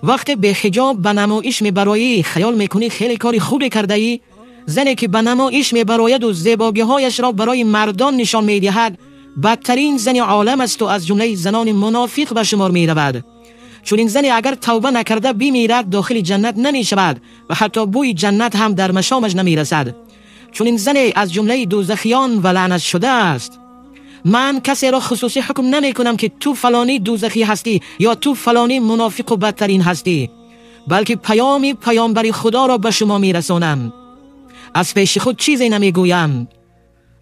وقتی به حجاب به نمایش میبرایی خیال میکنی خیلی کاری خوبی کرده ای؟ زنی که به نمایش میبراید و زیباگی‌هایش را برای مردان نشان میدهد بدترین زن عالم است و از جمله زنان منافق به شمار میرود. چون این زنی اگر توبه نکرده بمیرد داخل جنت نمیشود و حتی بوی جنت هم در مشامش نمیرسد. چون این زنی از جمله دوزخیان و لعنت شده است. من کسی را خصوصی حکم نمی کنم که تو فلانی دوزخی هستی یا تو فلانی منافق و بدترین هستی، بلکه پیامی پیامبری خدا را به شما میرسانم. از پیش خود چیزی نمیگویم.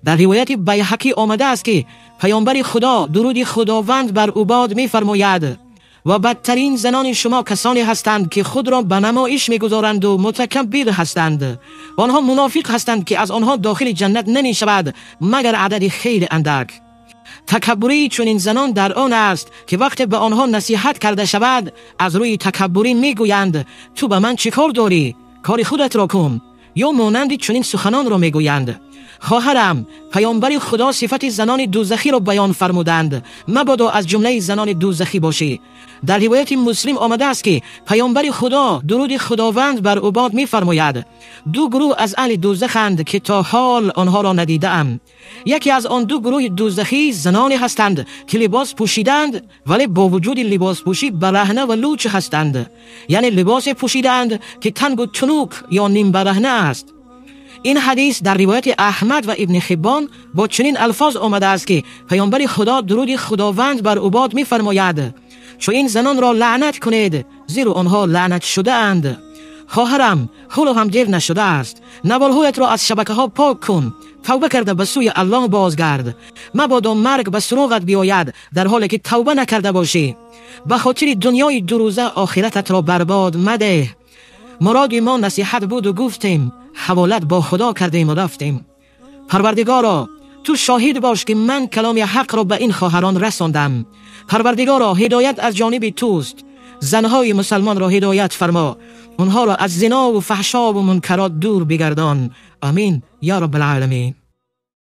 در روایت بیهقی آمده است که پیامبر خدا درود خداوند بر او باد میفرماید و بدترین زنان شما کسانی هستند که خود را به نمایش میگذارند و متکبر هستند. آنها منافق هستند که از آنها داخل جنت نمی شود مگر عدد خیلی اندک. تکبری چنین زنان در آن است که وقتی به آنها نصیحت کرده شود از روی تکبری میگویند تو به من چه کار داری؟ کار خودت را کن. یا مانند چنین سخنان را میگویند. خواهرم، پیامبر خدا صفت زنان دوزخی را بیان فرمودند، مبادا از جمله زنان دوزخی باشی. در روایت مسلم آمده است که پیامبر خدا درود خداوند بر او باد می‌فرماید دو گروه از اهل دوزخند که تا حال آنها را ندیدم. یکی از آن دو گروه دوزخی زنانی هستند که لباس پوشیدند ولی با وجود لباس پوشی برهنه و لوچ هستند، یعنی لباس پوشیدند که تنگ و تنوک یا نیم برهنه است. این حدیث در روایت احمد و ابن حبان با چنین الفاظ آمده است که پیامبر خدا درود خداوند بر او باد می‌فرماید چون این زنان را لعنت کنید زیرا آنها لعنت شده اند. خواهرم، حالا هم دیر نشده است. نوارهایت را از شبکه ها پاک کن. توبه کرده به سوی الله بازگرد. مبادا مرگ به سراغت بیاید در حالی که توبه نکرده باشی. به خاطر دنیای دو روزه آخرتت را برباد مده. مراد ما نصیحت بود و گفتیم، حوالت با خدا کردیم و رفتیم. پروردگارا، تو شاهد باش که من کلام حق را به این خواهران رساندم. پروردگارا، هدایت از جانب توست. زنهای مسلمان را هدایت فرما. آنها را از زنا و فحشا و منکرات دور بگردان. آمین یا رب العالمین.